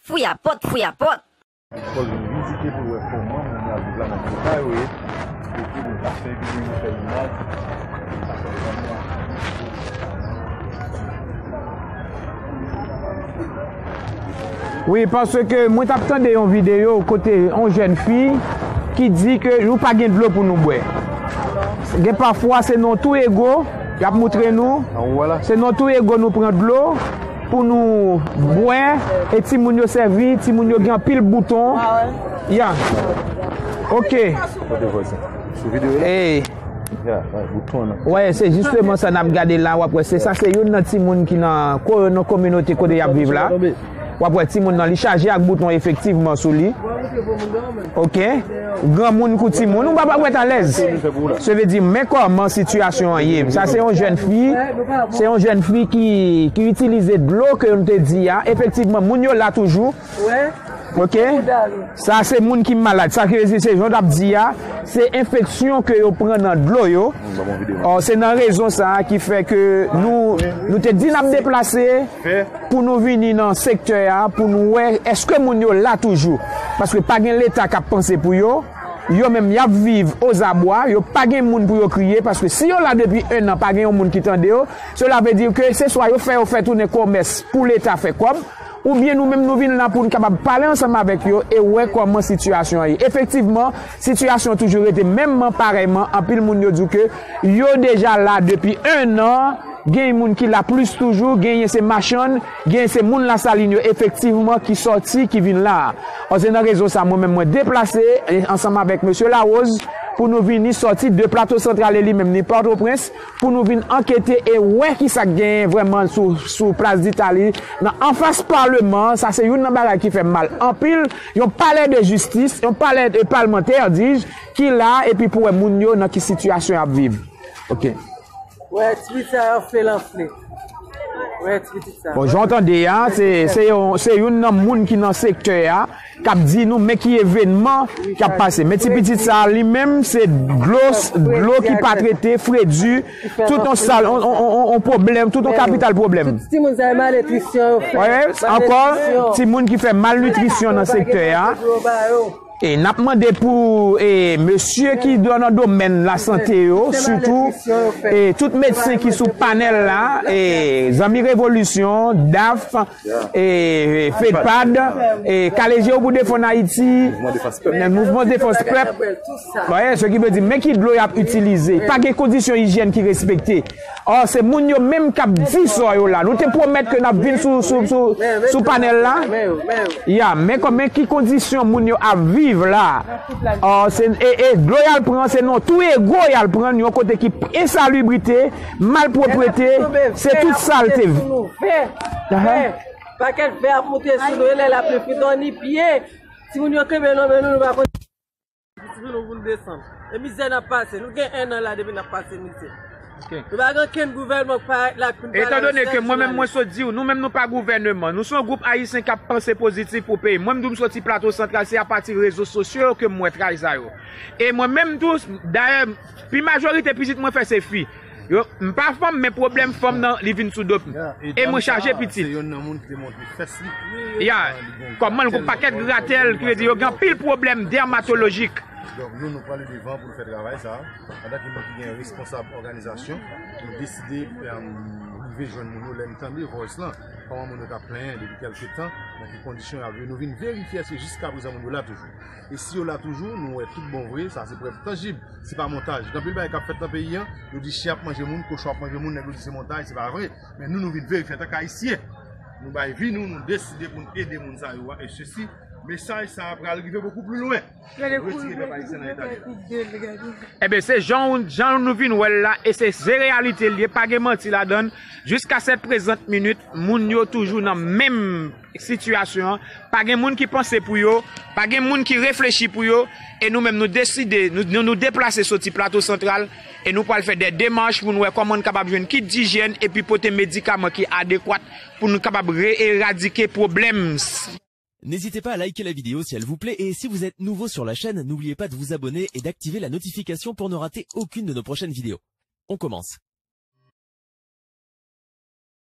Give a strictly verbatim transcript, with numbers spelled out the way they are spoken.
Fouyapòt, fouyapòt. Fò l vin vizite pou l wè kòman moun yo ap viv la nan kay yo ye. Epi nou pa fè videyo, nou fè imaj. Sa fè vrèman. Wi, paske mwen t ap tande yon videyo kote yon jèn fi ki di ke nou pa gen dlo pou nou bwè. Gen pafwa se nan twou ego, y ap moutre nou. Se nan twou ego nou pran dlo pou nou bwè, e timoun yo sèvi, timoun yo gen anpil bouton. Ya. Ok. Kote vwazin? Sou videyo la? Ey. Ya, wè, bouton nan. Wè, se jisteman sa n ap gade la, w ap wè, se sa, se youn nan timoun ki nan ko-, nan kominote kote y ap viv la. W ap wè timoun nan, li chaje ak bouton efektivman sou li. Ok. Granmoun kou timoun, ou pa, pa wè t alèz. Se vle di, men kòman sitiyasyon an ye. Sa se yon jèn fi, se yon jèn fi ki, ki itilize dlo ke nou te di a. Efektivman, moun yo la toujou. Ok. Sa se moun ki malad. Sa ki vle di, se jan w t ap di a, se enfeksyon ke yo pran nan dlo yo. Ò, se nan rezon sa a ki fè ke nou, nou te di n ap deplase pou nou vini nan sektè a, pou nou wè èske moun yo la toujou. Paske pa gen Leta k ap panse pou yo. Yo menm, y ap viv ozabwa, yo pa gen moun pou yo kriye, paske si yo la depi en an, pa gen yon moun ki tande yo, cela veut dire ke se swa yo fè yo fè tounen komès pou Leta fè kòb, oubyen nou menm nou vin la pou n kapab pale ansanm avèk yo e wè kòman sitiyasyon an ye. Efektivman, sitiyasyon an toujou rete menmman, parèyman, anpil moun yo di w ke yo deja la depi en an, gen moun ki la plis toujou, genyen se machann, genyen se moun Lasalin yo efektivman ki sòti, ki vin la a. Ò, se nan rezon sa, mwen menm mwen deplase, e, ansanm avèk mesye Larose, pou nou vini sòti de Plato Santral e li menm ni Pòtoprens, pou nou vin ankete e wè kisa k genyen vrèman sou, sou plas Ditali, nan anfas Paleman an. Sa se youn nan bagay ki fè m mal anpil, yon palè de jistis, yon palè de palmantè, dis-je, ki la, epi pou wè moun yo nan ki sitiyasyon y ap viv. Ok. Wè, ti pitit sa anfle l anfle. Wè, ti pitit sa. Bon, jan w tande a, se, se yon, se youn nan moun ki nan sektè a, k ap di nou men ki evènman k ap pase. Men ti pitit sa a li menm, se dlo, dlo ki pa trete, fredi, tout yon sal, on, on, on, on pwoblèm, tout yon kapital pwoblèm. Tout timoun sa yo malnitrisyon yo fè. Wè, ankò, timoun ki fè malnitrisyon nan sektè a. E n ap mande pou, e, mesye ki nan domèn lasante yo, sitou, e, tout medsen ki sou panèl la, e, Zanmi Revolisyon, daf, e, fedpad, e, Kale Je W pou Defann Ayiti, Mouvman Defans Pèp. Wè, se ki vle di, men ki dlo y ap itilize. Pa gen kondisyon ijyèn ki respekte. Ò, se moun yo menm k ap di sa yo la. Nou te pwomèt ke n ap vin sou, sou, sou, sou panèl la. Ya, men kòman, ki kondisyon moun yo ap viv la. Ò, se, e, e dlo y al pran, se nan twou ego y al pran, yon kote ki ensalibrite, malpwoprete, se tout salte. Pakèt vè ap moute sou nou, e lè lapli fin, ni pye. Timoun yo kenbe nan men nou, nou pa konn. Difisil nou pou n desann. E mizè n ap pase. Nou gen en an la depi n ap pase mizè. Ok. Nou pa gen okenn gouvènman k parèt la pou n pale. Etandone ke mwen menm, mwen sot di w, nou menm nou pa gouvèneman. Nou se yon gwoup ayisyen k ap panse pozitif pou peyi. Mwen, m di w, m soti Plato Santral, se apati rezo sosyo yo ke m wè travay sa yo. E mwen menm tou, dayè, pi majorite pitit mwen fè se fi. Yo, m pa fanm, men pwoblèm fanm nan, li vin sou do m. E mwen chaje pitit. Se youn nan moun ki te montre fès li. Ya, kòman l gon pakèt gratèl, ki vle di yo gen anpil pwoblèm dèmatolojik. Donk, nou, nou pran ledevan pou nou fè travay sa a. Antanke moun ki gen responsab òganizasyon, nou deside, em, rive jwenn moun yo lè n tande voice lan. Kòman moun yo t ap plenyen depi kèlke tan, nan ki kondisyon y ap viv. Nou vin verifye èske jiskaprezan moun yo la toujou. E si yo la toujou, nou wè tout bon vre, sa se prèv tanjib. Se pa montaj. Gen anpil bagay k ap fèt nan peyi a, yo di chen ap manje moun, kochon ap manje moun, nèg yo di se montaj, se pa vre. Men nou, nou vin verifye antank Ayisyen. Nou bay vi nou, nou deside pou n ede moun sa yo a, e sesi, mesaj sa a pral rive bokou pli lwen. Retire pèp ayisyen nan eta li la. Enben, se jan, jan nou vin wè l la, e se, se reyalite l ye, pa gen manti ladan l. Jiska sèt prezant minit, moun yo toujou nan menm sitiyasyon an. Pa gen moun ki panse pou yo, pa gen moun ki reflechi pou yo, e nou menm nou deside, nou, nou, nou deplase soti Plato Santral, e nou pral fè de demach pou n wè kòman n kapab jwenn kit dijyèn epi pote medikaman ki adekwat pou nou kapab re-, eradike pwoblèm. N'hésitez pas à liker la vidéo si elle vous plaît et si vous êtes nouveau sur la chaîne, n'oubliez pas de vous abonner et d'activer la notification pour ne rater aucune de nos prochaines vidéos. On commence.